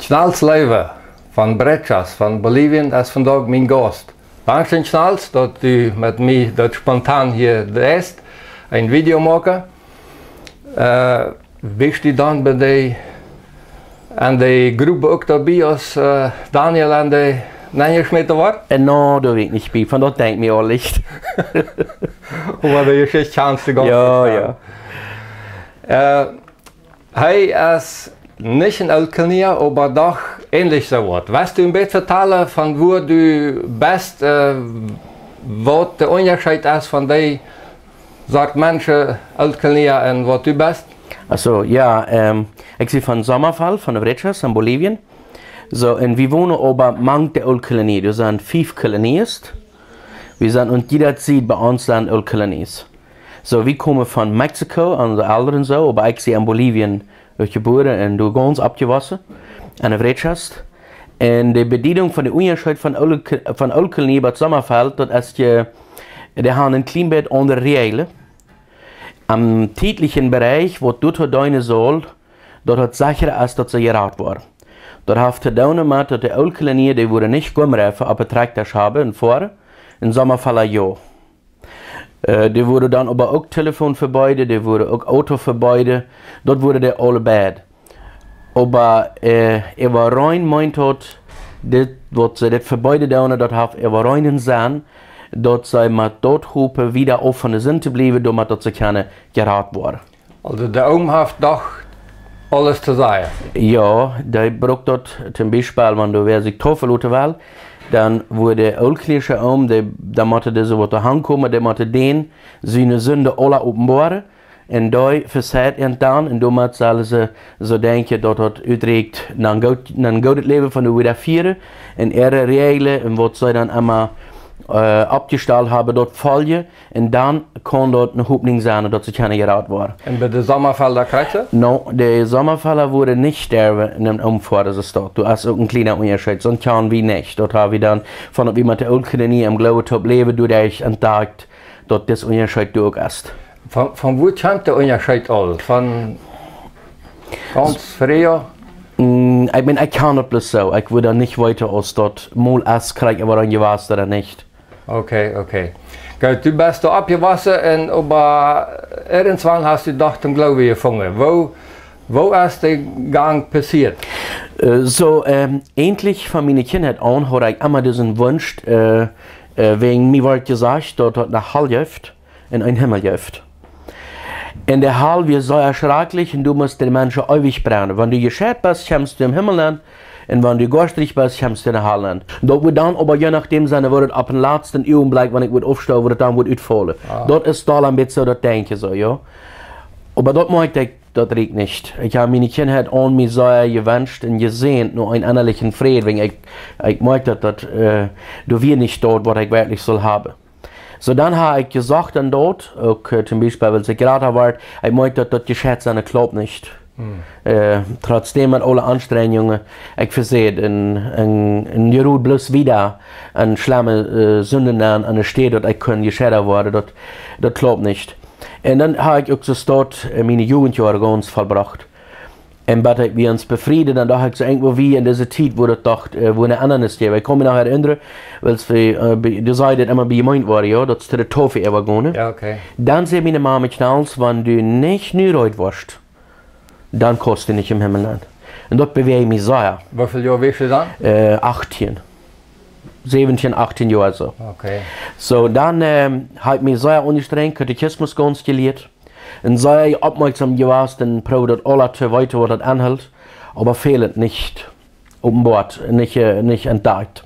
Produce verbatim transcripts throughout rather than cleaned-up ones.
Schnals Leiwe von Brechas von Bolivien es vondoag mien Gaust. Dankscheen, Schnals, daut du met mie daut spontan hia deist, een Video moaken. Äh, best du dan bie dee, aun dee Grupp uk doabie, aus, äh, Daniel aun dee nenjeschmäten wort? Äh, no, doa sie ekj nich bie, von daut denkj mie aul licht. Oba de Jeschicht kjanst du gaunz Jo, goot, jo. Äh, hee es nich een Ooltkolonia, oba doch änlich soo waut. West du een bät vetalen von wua du best, äh, waut de Unjascheet es von dee Sort Menschen, Ooltkolonia, un waut du best? Also, jo, ähm, ekj sie von Sommerfeld, von de Brechas en Bolivien. Soo, un wie wonen oba mank de Ooltkolonia. Doa sent fief Kolonies. Wie sent, un jieda Sied bie ons sent Ooltkolonia. Soo, wie komen von Mexiko, onse Elren soo, oba ekj sie en Bolivien jebuaren un doa gaunz oppjewossen, en de Brechas. Un de Bediedunk von de Unjascheet von Ool-, von Ooltkolonia bat Sommerfeld, daut es je, dee haben een kjlien bät aundre Räajlen. Aum tietlichen Bereich, waut doa to deenen saul, daut et secha es, daut see jerat woaren. Daut haft to doonen met daut de Ooltkolonia, dee woaren nich Gumreifen opp de Trakjtasch haben un foaren, un Sommerfelda jo. Äh, dee woaren dan oba uk Telefon vebeeden, dee woaren uk Auto vebeeden, daut woaren dee aule beid. Oba, äh, äwa rein meent daut, dit, waut see dit vebeeden doonen, daut haft äwa rein een Senn, daut see met daut hopen, wieda auf von de Sind to bliewen, doamet daut see kjennen jerat woaren. Also de Oom haft doch aules to sajen. Jo, dee brukt daut, toom Biespel, wan doa wäa sikj taufen loten well, dan woat de ooltkolonische Oom, dee, dan mott dee soo waut doa aunkomen, dee mott dän siene Sinden aula openboaren. Un dee veseit an dan, un doamet sellen see soo denkjen, daut daut utrieekjt, een goot, een goodet Läwen von doa wieda fieren, un äare Räajlen, un waut see dan emma, äh, oppjestalt haben, daut foljen, un dan kaun daut eene Hopninj sennen, daut see kjennen jerat woaren. Un bie de Sommerfelda krakjt soo? No, de Sommerfelda woaren nich sterwen en de Omfahrt, es daut. Doa es uk een kjliena Unjascheet, soont kjanen wie nich. Daut haben wie dan, von daut wie met de Ooltkolonia em Gloowen toop läwen, doaderch entdakjt, daut dis Unjascheet doa uk es. Von, von wua kjemt de Unjascheet aul? Von gaunz frieha? Mm, ekj meen, ekj kjan daut bloos soo. Ekj wudd dan nich weeten, aus daut mol es, krakjt äwa een jewast ooda nich. Okay, okay. Goot, du best doa oppjewossen un oba irjentwan hast du doch dän Gloowen jefungen. Woo, woo es de Gang passieet? Äh, soo, ähm, eejentlich von miene Kjintheit aun haud ekj emma disen Wunsch, äh, äh, wäajen mie wort jesajcht, daut daut eene Hal jeft un een Himmel jeft. Un de Hal wia sea schrakjlich un doa musten de Menschen eewich brennen. Wan du jescheit best, kjemst du em Himmel nenn, un wan du goastrich best, kjemst du enne Hal nenn. Daut wudd dan oba je nodäm sennen, woo daut opp dän latsten Uagenblekj, wan ekj wudd oppstonen, woo daut dan wudd utfaulen. Ah. Daut es doa een bät soo daut Denkjen soo, jo. Oba daut moakjt ekj, daut rieekjt nich. Ekj hab miene Kjintheit aun mie sea jewenscht un jesäajent no eenen ennalichen Fräd, wäajen ekj, ekj moakjt daut, daut, äh, doa wia nich daut, waut ekj werkjlich sull haben. Soo, dan hab ekj jesocht aun daut, uk, äh, toom Biespel, wiels ekj jrata wort, ekj moakjt daut, daut jescheit sennen, daut klappt nich. Hm. Äh, trotzdäm met aule Aunstrenjungen, ekj vesäd, un, un, un jereed bloos wieda aun schlemme, äh, Sinden aun, aun de Städ, daut ekj kunn jescheida woaren, daut, daut klappt nich. Un dan hab ekj uk soo staut, äh, miene Jugendjoaren gaunz vollbrocht. Un bat ekj wia ons befrieden, dan docht ekj soo irjentwoo wia en dise Tiet, wua daut docht, äh, wua eene Endanis jeef. Ekj kaun mie noch erinnern, wiels wie, äh, bie, du sajchst daut emma bie Jemeent woaren, jo, daut es to de Taufe äwa gonen. Jo, okay. Dan säd miene Mame kjnals, wan du nich nu reed woascht, dan kaust du nich em Himmel nenn. Un daut bewäajd mie sea. Woo väl Joa wieescht du dan? Äh, achtieen. Säwentieen, achtieen Joa soo. Okay. Soo, dan, ähm, hab ekj mie sea aunjestrenjt, Katechismus gaunz jelieet. Un sea oppmoakjsom jewast un proowd daut aula to weeten, waut daut enhelt, oba väl nich openboat, nich, äh, nich entdakjt.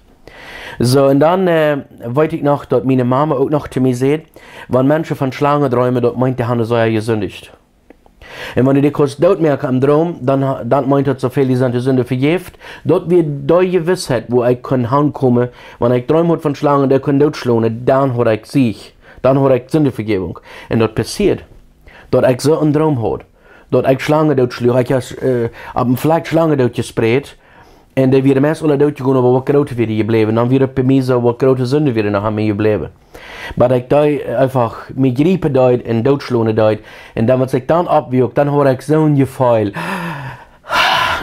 Soo, un dan, äh, weet ekj noch, daut miene Mame uk noch to mie säd, wan Menschen von Schlangen dreemen, daut meent, dee haben sea jesindicht. Un wan du dee kaust dootmoaken em Droom, dan ha-, dan meent daut soo väl, dee sent de Sind vejäft. Daut wia dee Jewissheit, wua ekj kunn hankomen, wan ekj dreemen haud von Schlangen, dee kunnen dootschlonen, dan haud ekj Siech. Dan haud ekj Sindenvejäwunk. Un daut passieed. Daut ekj soo een Droom haud. Daut ekj Schlangen dootschluach. Ekj hab, äh, opp een Flakj Schlangen dootjesprät. Un dee wieren meist aula dootjegonen, oba waut groote wieren jebläwen. Dan wia daut bie mie soo, waut groote Sinden wieren noch aun mie jebläwen. Bat ekj dee eefach mie jriepen deed un dootschlonen deed. Un dan, waut ekj dan oppwuak, dan haud ekj soon Jefeel.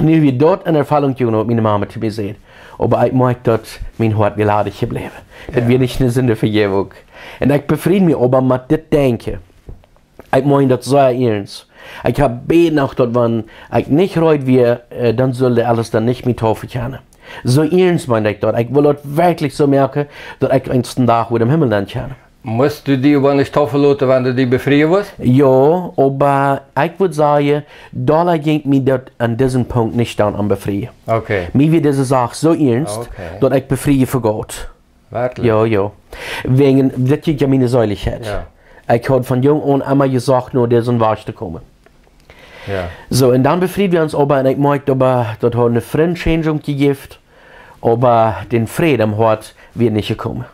Nu wia daut eene Erfoarunk, Jung, waut miene Mama to mie säd. Oba ekj moakj daut mien Hoat wia ladich jebläwen. Daut wia nich eene Sind Vejäwunk. Un ekj befried mie oba met dit Denkjen. Ekj meen daut sea iernst. Ekj hab bäden uk daut, wan ekj nich reed wia, äh, dan sull de Elren dan nich mie taufen kjennen. Soo iernst meen ekj daut. Ekj wull daut werkjlich soo moaken, daut ekj eenen Dach wada em Himmel sennen kaun. Must du die oba nich taufen loten, wan du die befrieen wurscht? Jo, oba ekj wudd sajen, doa jinkj mie daut aun disen Punkt nich dan om befrieen. Okay. Mie wia dise Sach soo iernst, okay, daut ekj befrieen fa Gott. Werkjlich? Jo, jo. Wäajen, daut jinkj jo om miene Seelichkjeit. Jo. Ekj haud von jung aun emma jesocht, no disen Wajch to komen. Jo. Soo, un dan befried wie ons oba, un ekj moakj oba, daut haud eene Fründschaftsänderunk jejäft, oba dän Fräd em Hoat wia nich jekomen.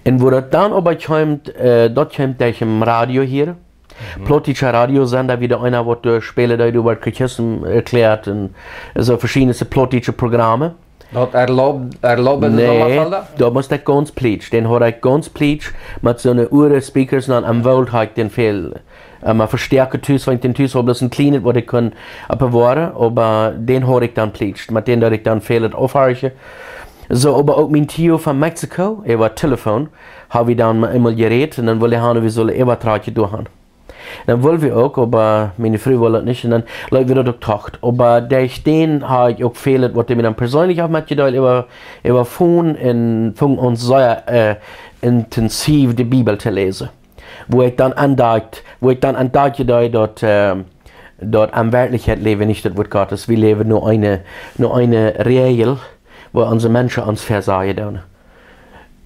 Un woo daut dan oba kjeem, äh, daut kjeem derch em Radio hia. Mhm. Plautdietscha Radiosender, wia doa eena, waut doa spälen deed, woo Katechismus erkjläat un soo veschiedne plautdietsche Programme. Daut erlaub-, erlauben see nich, nä, Sommerfelder? Daut must ekj gaunz plietsch. Dän haud ekj gaunz plietsch met soone Uhren-Speakers un dan aum Woolt haud ekj dän väl, äh, mau vestoaken tus, wan ekj dän tus haud, daut es een kjlienet, waut ekj kunn oppbewoaren, oba dän haud ekj dan plietsch. Met dän deed ekj dan väl daut aufhorchen. Soo, oba uk mien Tio von Mexiko, äwa Telefon, hab wie dan mau eemol jerät un dan wull hee haben, wie sullen äwa Trakje doa gonen. Dan wull wie uk, oba miene Fru wull daut nich, un dan leet wie daut uk doa. Oba doa hab ekj uk väl, waut hee mie dan persönlich uk metjedeelt, äwa, äwa Phone un funk aun sea, äh, intensiv de Bibel to läsen. Woo ekj dan aundocht, woo ekj dan aundocht, daut, äh, daut aun Werkjlichkjeit läwen wie nich daut Wuat Gottes. Wie läwen no eene, no eene Räajel, woo onse Menschen ons väasajen doonen.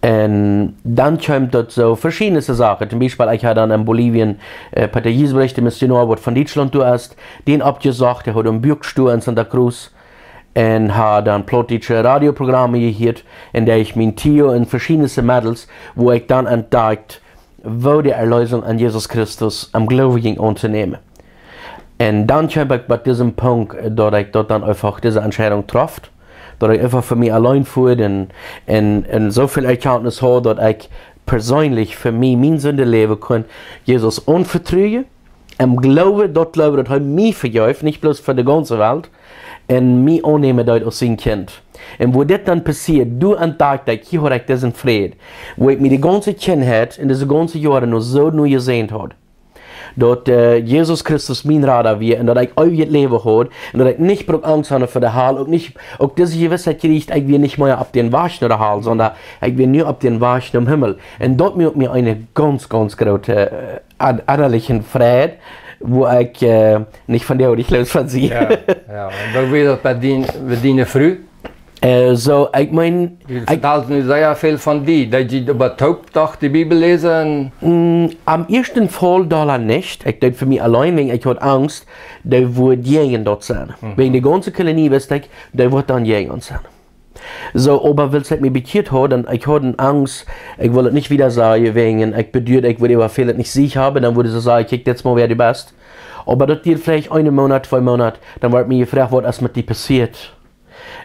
Un dan kjeem daut soo veschiedne Sachen. Toom Biespel, ekj haud dan en Bolivien, äh, Pater Giesbrecht, de Missionoa, waut von Dietschlaunt doa es, dän oppjesocht, dee haud een Buakstoa en Santa Cruz. Un haud dan plautdietsche Radioprogramme jehieet, un doa hab ekj mien Tio un veschiedne Mädels, woo ekj dan aundocht, woo de Erlösung aun Jesus Christus em Gloowen jinkj auntonämen. Un dan kjeem ekj bie disen Punkt, daut ekj daut dan eefach dise Entscheidunk trof, daut ekj eefach fa mie auleen fua un, un, un soo väl Erkjantnis haud, daut ekj persönlich fa mie mien Sindenläwen kunn Jesus aunvetruen, em Gloowen, daut Gloowen, daut hee mie vejeef, nich bloos fa de gaunze Welt, un mie aunnämen deed aus sien Kjint. Un woo dit dan passieed, doa aundocht ekj, hia haud ekj disen Fräd, woo ekj mie de gaunze Kjintheit un dise gaunze Joaren noch soo no jesänt haud. Daut, äh, Jesus Christus mien Rada wia un daut ekj eewjet Läwen haud un daut ekj nich bruck Angst haben fa de Hal, uk nich, uk dise Jewissheit kjrieech, ekj wia nich mea opp dän Wajch no de Hal, sonda ekj wia nu opp dän Wajch nom Himmel. Un daut mie uk mie eene gaunz, gaunz groote, äh, an-, innerlichen Fräd, woo ekj, äh, nich von däa, woo ekj loos von sie. Jo, jo. Un woo wia daut bie dien, bie diene Fru? Äh, soo, ekj meen, du ekj vetaldst nu sea väl von die, daut jie oba toop docht de Bibel läsen. Mm, aum ieeschten Faul doa nich. Ekj deed fa mie auleen, wäajen ekj haud Angst, dee wudd jäajen daut sennen. Mhm. Wäajen de gaunze Kolonie wist ekj, dee wudd dan jäajen ons sennen. Soo, oba wiels ekj mie bekjieet haud, un ekj haud eene Angst, ekj wull daut nich wieda sajen, wäajen ekj beduad, ekj wudd äwa väl nich Siech haben, dan wudden see sajen, kjikj, dit es mau wäa du best. Oba daut dieed veleicht eenen Moonat, twee Moonat, dan wort mie jefroacht, waut es met die passieet.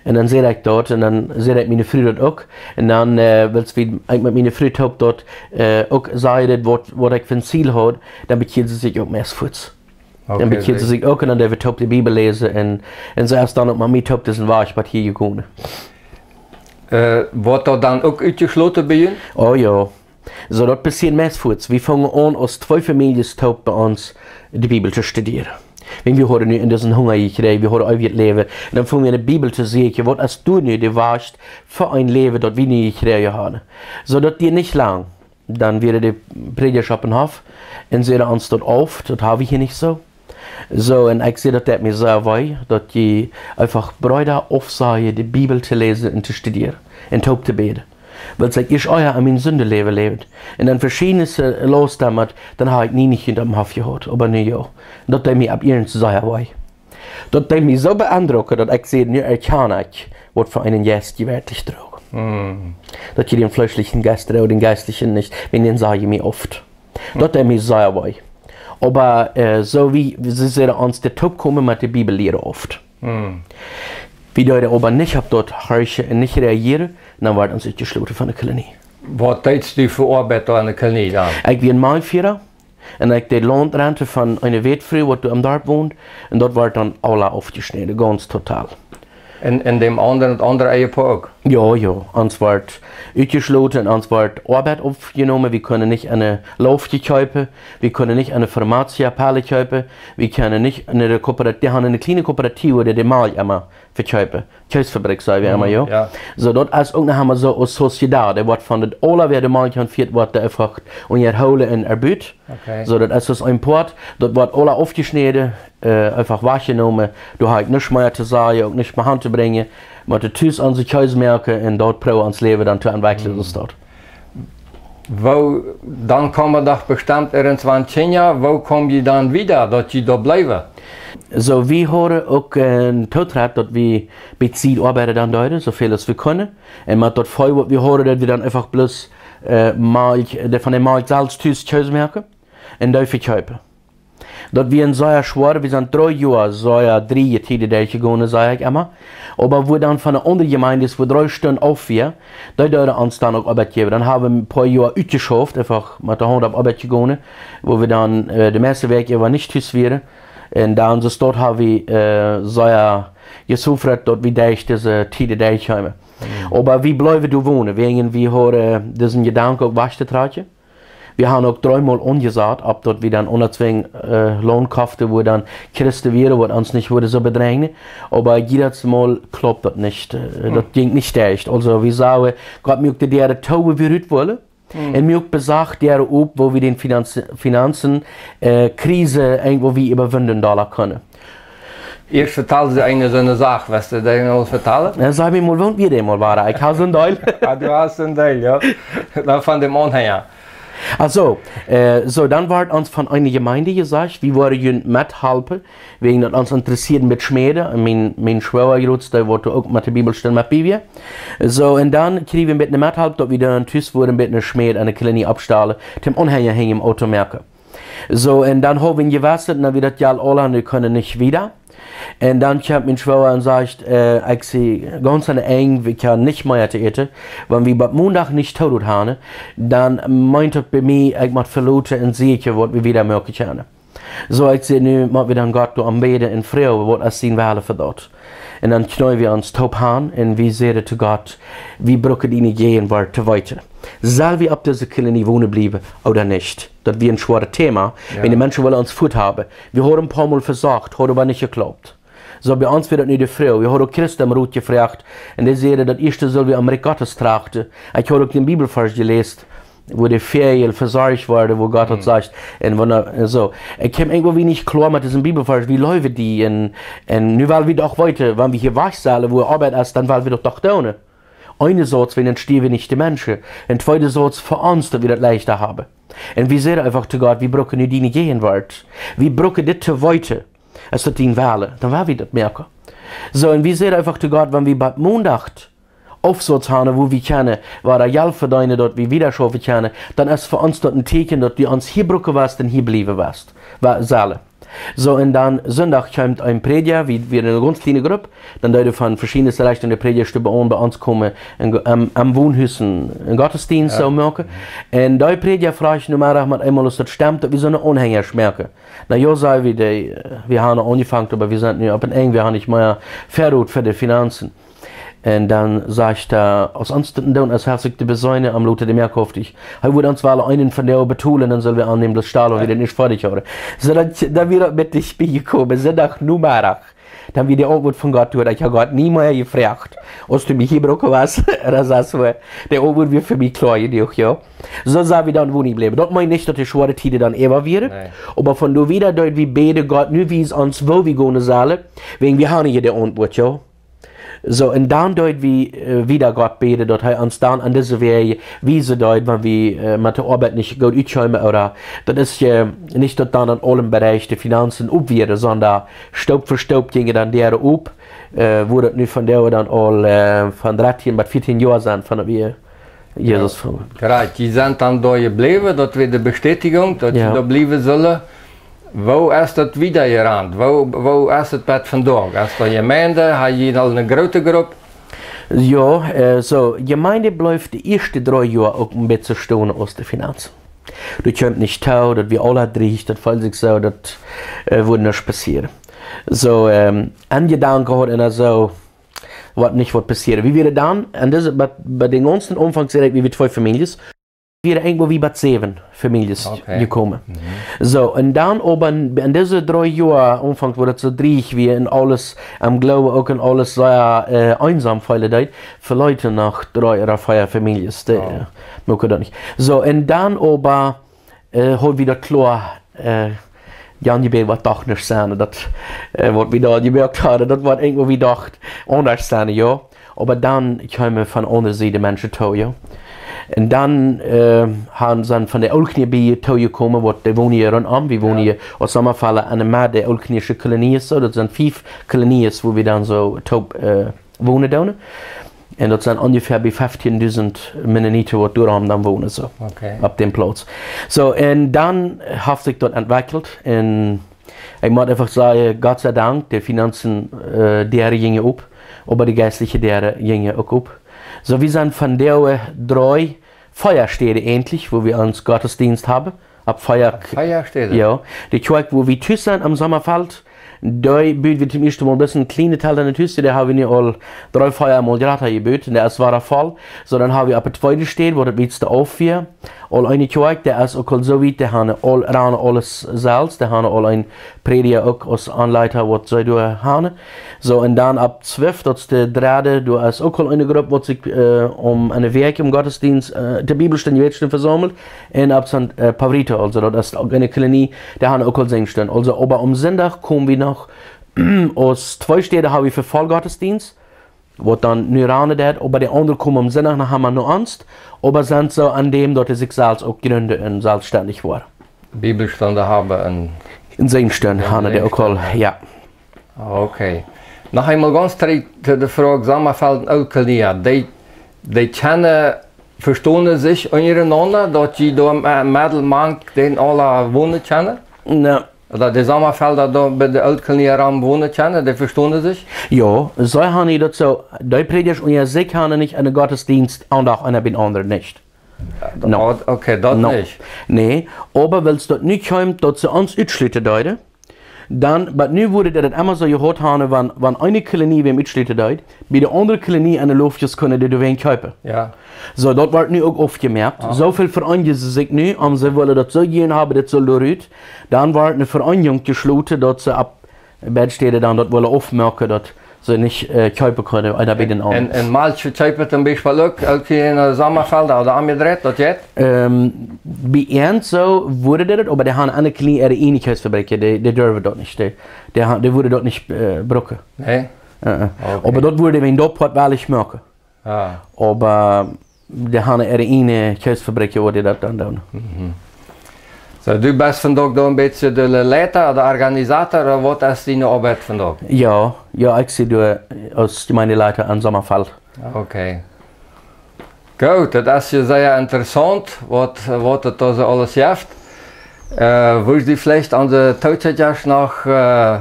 Un dan säd ekj daut, un dan säd ekj miene Fru daut uk. Un dan, äh, wiels wie, ekj met miene Fru toop daut, äh, uk säden, waut, waut ekj fa een Ziel haud, dan bekjieed see sikj uk meist fuaz. Dan, okay, bekjieed see sikj uk un dan deed wie toop de Bibel läsen un, un see es dan uk met mie toop disen Wajch bat hia jegonen. Äh, wort daut dan uk utjeschloten bie junt? Oh jo. Soo, daut passieed meist fuaz. Wie fungen aun, aus twee Famieljes toop bie ons de Bibel to studieren. Wan wie hauden nu en disen Hunga jekjräajen, wie hauden eewjet Läwen, un dan fungen wie aun de Bibel to sieekjen, waut es doa nu de Wajch fa een Läwen, daut wie nu jekjräajen hauden. Soo, daut dieed nich lang. Dan wieren de Prädjasch opp dän Hoff un säden ons daut auf, daut hab wie hia nich soo. Soo, un ekj säd, daut deed mie sea wee, daut jie eefach Breeda aufsajen, de Bibel to läsen un to studieren un toop to bäden. Wiels ekj ieescht ea aun mien Sindenläwen läwd. Un dan veschiedne Laust doamet, dan hab ekj nie nich opp dän Hoff jehaut, oba nu jo. Daut deed mie opp iernst sea wee. Daut deed mie soo beendrucken, daut ekj säd, nu erkjan ekj, waut fa eenen Jeist jie werkjlich droagen. Mm. Daut jie dän fleeschlichen Jeist droagen, dän jeistlichen nich, wan dän saj jie mie oft. Daut deed mie sea wee. Oba, äh, soo aus see säden, ons de Toopkomen met de Bibel lieren oft. Mm. Wie deeden oba nich opp daut horchen un nich reagieren, dan wort ons utjeschloten von de Kolonie. Waut deedst du fa Oabeit doa aun de Kolonie dan? Ekj wia een Mainfiera. Un ekj deed Launtrente von eene Wätfru, waut doa em Darp wond. Un daut wort dan aula aufjeschnäden, gaunz total. En, en däm aundren, daut aundre Ehepoa uk? Jo, jo. Ons wort utjeschloten un ons wort Oabeit aufjenomen. Wie kunnen nich eene Laufkje kjeepen. Wie kunnen nich eene Farmacia Pelle kjeepen. Wie kunnen nich eene Kooperat-, dee hauden eene kjliene Kooperative, wua dee de Malkj emma vekjeepen. Kjeesfabrik, saj wie emma, jo. Jo. Soo, daut es uk noch emma soo aus Sociedad. Dee wort von daut aula, wäa de Malkj aunfieet, wort dee eefach unjahoolen un erbut. Okay. Soo, daut es soo een Poat, daut wort aula aufjeschnäden, äh, eefach wajchjenomen. Doa hab ekj nuscht mea to sajen, uk nuscht mea han to brinjen. Wie motten tus onse Kjees moaken un daut proowen ons Läwen dan to entwekjlen, soo es daut. Woo, dan kaum doa doch bestemmt irjentwan Kjinja, woo kaum jie dan wieda, daut jie doa bleewen? Soo, wie hauden uk, äh, een Tootrit, daut wie bie Sied oabeiden dan deeden, soo väl aus wie kunnen. Un met daut Vee, waut wie hauden, daut wie dan eefach bloos, äh, Malkj, dee von de Malkj selfst tus Kjees moaken un dee vekjeepen. Daut wia een sea schwoa, wie sent dree Joa sea drieeje Tieden derchjegonen, saj ekj emma. Oba wua dan von de aundre Jemeenden, wua dree Stunden auf wia, dee deeden ons dan uk Oabeit jäwen. Dan haben wie een poa Joa utjeschauft, eefach met de Haunt opp Oabeit jegonen, wua wie dan, äh, de mieeschte Wäakj äwa nich tus wieren. Un dan soo daut haben wie, äh, sea jesofrat, daut wie derch dise Tieden derchkjeemen. Mhm. Oba wie bleewen doa wonen, wäajen wie hauden disen Jedanken uk wajch to trakjen. Wie haben uk dreemol aunjesat, opp daut wie dan unjazwungen, äh, Launt koften, wua dan Christen wieren, waut ons nich wudden soo bedrenjen. Oba jiedet Mol klopt daut nich, äh, daut jinkj nich derch. Aulsoo, wie sagen, Gott muak de Däaren too, wua wie rut wullen. Hm. Un muak uk besach Däaren op, wua wie dän Finanz-, Finanzen, äh, Krise irjentwoo wie äwawinjen dolla kunnen. Ieescht vetald see eene soone Sach, west du dee mol vetalen? Jo, saj mie mol, woo wie dee mol wieren. Ekj hab soon Deel. Jo, du hast soon Deel, jo. Dan von däm Aunhenja. Aulsoo, äh, soo, dan wort ons von eene Jemeend jesajcht, wie wudden junt methalpen, wäajen daut ons interessieed met Schmäden. Un mien, mien Schwoaga, dee wort uk met de Bibelstund met bie wia. Soo, un dan kjrieejen wie met eene Methalp, daut wie dan tus wudden met eene Schmäd un eene Kolonie oppstalen, dän Aunhenja hinjen Auto moaken. Soo, un dan hauden wie jewesset, dan wia daut Jelt aula, nu kunnen wie nich wieda. Un dan kjemt mien Schwoaga un sajcht, äh, ekj sie gaunz aun daut Enj, wie kjennen nich mea to äten. Wan wie bat Mondach nich Toorot haben, dan meent daut bie mie, ekj mott veloten un seenen, waut wie wieda moaken kjennen. Soo, ekj säd, nu mott wie dan Gott doa aunbäden un froagen, waut es sien Wellen fa daut? Un dan kjneeen wie ons toop han un wie säden to Gott, wie brucken diene Jäajenwuat to weeten. Sell wie opp dise Kolonie wonen bliewen ooda nich? Daut wia een schwoaret Thema, jo, wan de Menschen wullen ons fuat haben. Wie hauden een poa Mol vesocht, haud oba nich jeklaupt. Soo, bie ons wia daut nu de Froag. Wie hauden uk Christen om Rot jefroacht. Un dee säden, daut ieeschte sull wie aum Rikj Gottes trachten. Ekj haud uk dän Bibelvarsch jeläst, wua de Väajel vesorcht worden, wua Gott daut sajcht. Un wan, äh, soo. Ekj kjeem irjentwoo nich kloa met disen Bibelvarsch. Wie läwen dee? Un, un nu well wie doch weeten, wan wie hia wajch sellen, wua Oabeit es, dan well wie daut doch doonen. Eenasoats, wie entstehen wie nich de Menschen. Un tweedasoats fa ons, daut wie daut leichta haben. Un wie säden eefach to Gott, wie brucken nu diene Jäajenwuat. Wie brucken dit to weeten. Es daut dien Wellen? Dan woa wie daut moaken. Soo, un wie säden eefach to Gott, wan wie bat Mondach Aufsatz haben, wua wie kjennen, wua wie Jelt vedeenen, daut wie wieda schaufen kjennen, dan es fa ons daut een Tieekjen, daut du ons hia brucken woascht un hia bliewen woascht, wa-, sellen. Soo, un dan Sindach kjeem een Prädja, wie, wie eene gaunz kjliene Grupp, dan deeden von veschiedne Richtungen de Prädjasch doa bie ons komen un ge-, aum, aum Wonhus een, een Gottesdienst soo moaken. Un dee Prädja fruach nu mau met eemol, aus daut stemt, daut wie soone Aunhenjasch moaken. Na jo, säd wie, dee, äh, wie haben aunjefongen, oba wie sent nu opp een Enj, wie haben nich mea Väarot fa de Finanzen. Un dan sajcht hee, aus ons daut dan, aus hee sikj de Besoine aum Lote de Meerkoftig. Hee wudd ons wellen eenen von dee betolen, dan sell wie aun däm bloos stalen, wan wie daut nich foadich hauden. Soo daut, dan wia daut met de Spie jekomen, Sindach Nomeddach. Dan wia de Auntwuat von Gott, doa haud ekj Gott nie mea jefroacht, aus du mie hia brucken woascht, ooda soo, de Auntwuat wia fa mie kloa jenuach, jo. Soo sent wie dan wua wie bliewen. Daut meent nich, daut de schwoare Tieden dan äwa wieren. Nä. Oba von doa wieda deed wie bäden, Gott, nu wies ons, wua wie gonen sellen, wäajen wie haben hia de Auntwuat, jo. Soo, un dan deed wie, äh, wieda Gott bäden, daut hee ons dan aun dise Wäaj wiesen deed, wan wie, äh, met de Oabeit nich goot utkjeemen, ooda daut es je nich daut dan aun aule Bereichen de Finanzen op wieren, sonda Stoop fa Stoop jinjen dan Däaren op, äh, wua daut nu von doa dan aul, äh, von dartieen bat vieetieen Joa sent, von daut wie Jesus foljen. Krakjt, jie sent dan doa jebläwen, daut wia de Bestätigung, daut jie doa bliewen sullen. Woo es daut wieda jerant? Woo, woo es daut bat vondoag? Es doa Jemeent, ha jie aul eene groote Grupp? Jo, äh, soo, Jemeent bleef de ieeschte dree Joa uk een bät stonen aus de Finanzen. Du kjeemst nich too, daut wia aula dreech, daut feeld sikj soo, daut, äh, wudd nuscht passieren. Soo, ähm, een Jedanke haud eena soo, waut nich waut passieren. Wie wieren dan, un daut es bie, bie dän gaunzen Aunfank, säd ekj, wie wieren twee Famieljes, wieren irjentwoo wie bie säwen Famieljes Okay. jekomen. Mhm. Soo, un dan oba en, en dise dree Joa Aunfank, wua daut soo dreech wia un aules aum Gloowen uk un aules sea, äh, eensam feelen deed, veleeten noch dree ooda vea Famieljes. Dee, Oh. äh, muak daut nich. Soo, un dan oba, äh, haud wie daut kloa, äh, Jan, jie wellen waut doch nich sennen, daut, äh, waut wie doa jemoakt hauden, daut wort irjentwoo wie docht aundasch sennen, jo. Oba dan kjeemen von aundre Sied Menschen too, jo. Un dan, äh, hauden, sent von de Ooltkolonie bie too jekomen, waut dee wonen hia runtom. Wie wonen Jo. hia aus Sommerfeld aun de Medd de ooltkolonische Kolonien, soo. Daut sent fief Kolonien, wua wie dan soo toop, äh, wonen doonen. Un daut sent onjefäa bie feftiendusent Mennoniten, waut doa dan wonen, soo. Okay. Opp dän Plauz. Soo, un dan haft sikj daut entwekjelt. Un ekj mott eefach sajen, Gott sei Dank, de Finanzen, äh, Däaren jinjen op, oba de jeistliche Däaren jinjen uk op. Soo, wie sent von dee dree, vea Städen eejentlich, wua wie onsen Gottesdienst haben. Opp vea Opp vea Städen? Jo, de Kjoakj, wua wie tus sent aum Sommerfeld, dee buden wie toom ieeschten Mol bloos een kjlienet Tel aun de Tus, dee haben wie nu aul dree, vea Mol jrata jebut, un dee es wada voll. Soo, dan haben wie opp de tweede Städ, wua daut wietste auf wia, aul eene Kjoakj, dee es uk aul soo wiet, dee haben aul, ranen aules selfst, dee haben aul een Prädja uk aus Aunleiter, waut see doa haben. Soo, un dan opp Zwift, daut es de dredde, doa es uk aul eene Grupp, waut sikj, äh, om eene Wäakj em Gottesdienst, äh, de Bibelstund, Jebädstund vesaumelt. Un opp Sankt, äh, Pavrito, aulsoo daut es uk eene Kolonie, dee haben uk aul Sinjstund. Aulsoo, oba aum Sindach komen wie noch, aus twee Städen haben wie fa voll Gottesdienst, waut dan nu ranen deit, oba de aundre komen aum Sindach no Hammer no ons, oba sent soo aun däm, daut see sikj selfst uk jründen un selfststendich woaren. Bibelstunden haben un Een Sinjstund haben dee uk aul, Sinjstund. jo. Okay. Noch eemol gaunz trigj to de Froag Sommerfeld un Ooltkolonie. Dee, dee kjennen, vestonen sikj unjarenaunda, daut jie doa em, äh, Meddelmank dän aula wonen kjennen? Na. Daut de Sommerfelda doa bie de Ooltkolonie rom wonen kjennen, dee vestonen sikj? Jo, see haben daut soo, dee Prädjasch unja sikj haben nich eenen Gottesdienst, eenen Dach eena biem aundren nich. No. Oh, okay, daut No. nich. Nä, oba wiels daut nu kjeem, daut see ons utschluten deeden, dan, oba nu wort daut emma soo jehaut haben, wan, wan eene Kolonie wäm utschluten deed, bie de aundre Kolonie aun de Loftjes kunnen dee doawäajen kjeepen. Jo. Soo, daut woat nu uk oppjemoakt. Oh. Soo väl vereenijen see sikj nu, un see wellen daut soo jieren haben, daut saul doa rut. Dan woat eene Vereenigung jeschloten, daut see opp Bettstäden dan daut wellen oppmoaken, daut see nich, äh, kjeepen kunnen, eena bie dän aundren. Un, un Malkj vekjeepen toom Biespel uk, uk hia en, äh, Sommerfelda ooda aundre Städen, daut jeit? Ähm, bie ons soo wort daut, oba dee haben eene kjliene, äare ieejne Kjeesfabrik, dee, dee durwen daut nich, dee, dee ha-, dee wudden daut nich, äh, brucken. Nä? Äh, äh. Okay. Oba daut wort, wan daut woat, well ekj moaken. Jo. Oba dee haben äare ieejne Kjeesfabrik, wua dee daut dan doonen. Mhm. Soo, du best vondoag dan een bät de Leiter, de Organisator, ooda waut es diene Oabeit vondoag? Jo, jo, ekj sie doa aus Jemeendeleiter aun Sommerfeld. Okay. Goot, daut es je sea interessaunt, waut, waut et doa soo aules jeft. Äh, wurscht du veleicht aun de Tookjikjasch noch, äh,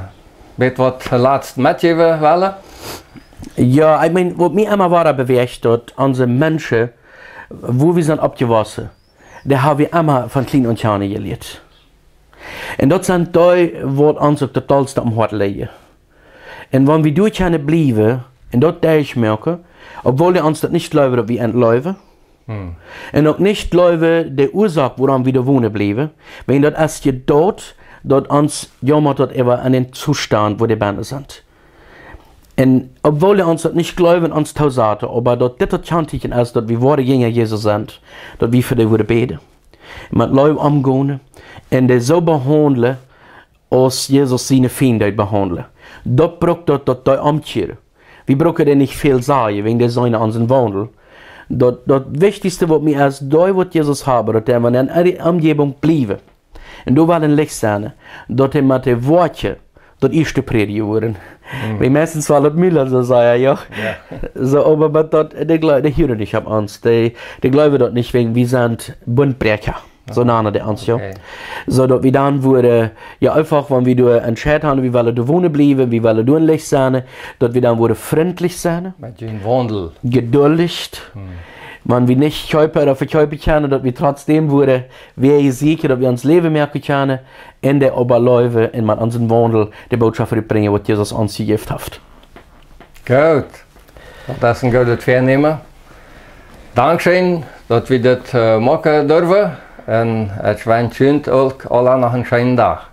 met waut latst metjäwen wellen? Jo, ekj meen, waut mie emma wada bewäacht, daut onse Menschen, wua wie sent oppjewossen, dee haben wie emma von kjlien aun kjanen jelieet. Un daut sent dee, waut ons uk daut dollste aum Hoat lijen. Un wan wie doa kjennen bliewen, un daut derchmoaken, obwohl dee ons daut nich jleewen, daut wie an jleewen, Hm. un uk nich jleewen, de Uasoak, wuarom wie doa wonen bliewen, wan daut es je daut, daut ons jaumot daut äwa aun dän Zustand, wua dee bennen sent. Un obwohl dee ons daut nich jleewen, ons toosaten, oba daut dit daut Kjantieekjen es, daut wie woare Jinja Jesus sent, daut wie fa dee wudden bäden, met Leew omgonen un dee soo behaundlen, aus Jesus siene Fiend deed behaundlen. Daut brukt daut, daut dee omkjieren. Wie brucken dee nich väl sajen, wäajen dee seenen onsen Waundel. Daut, daut Wichtichste, waut mie es, dee waut Jesus haben, daut dee, wan dee en de Omjäwunk bliewen, un doa wellen Licht sennen, daut dee met de Woakjen daut ieeschte prädjen wudden. Hm. Wie meistens wellen daut Mula soo sajen, jo. Jo. Soo, oba met daut, dee jle-, dee hieren nich opp ons. Dee, dee jleewen daut nich, wäajen wie sent Buntbräakja. Soo nanen dee ons, jo. Okay. Soo daut wie dan wudden, jo, eefach, wan wie doa entscheet haben, wie wellen doa wonen bliewen, wie wellen doa een Licht sennen, daut wie dan wudden frintlich sennen. Met dän Waundel. Jeduldich. Hm. wan wie nich kjeepen ooda vekjeepen kjennen, daut wie trotzdäm woaren wäa jesieekjen, daut wie ons Läwen moaken kjennen, un dee oba leewen un met onsen Waundel de Bootschoft rutbrinjen, waut Jesus ons jejäft haft. Goot. Daut es een goodet Väanämen. Dankscheen, daut wie dit äh, moaken durwen. Un ekj wensch junt uk aula noch een scheenen Dach.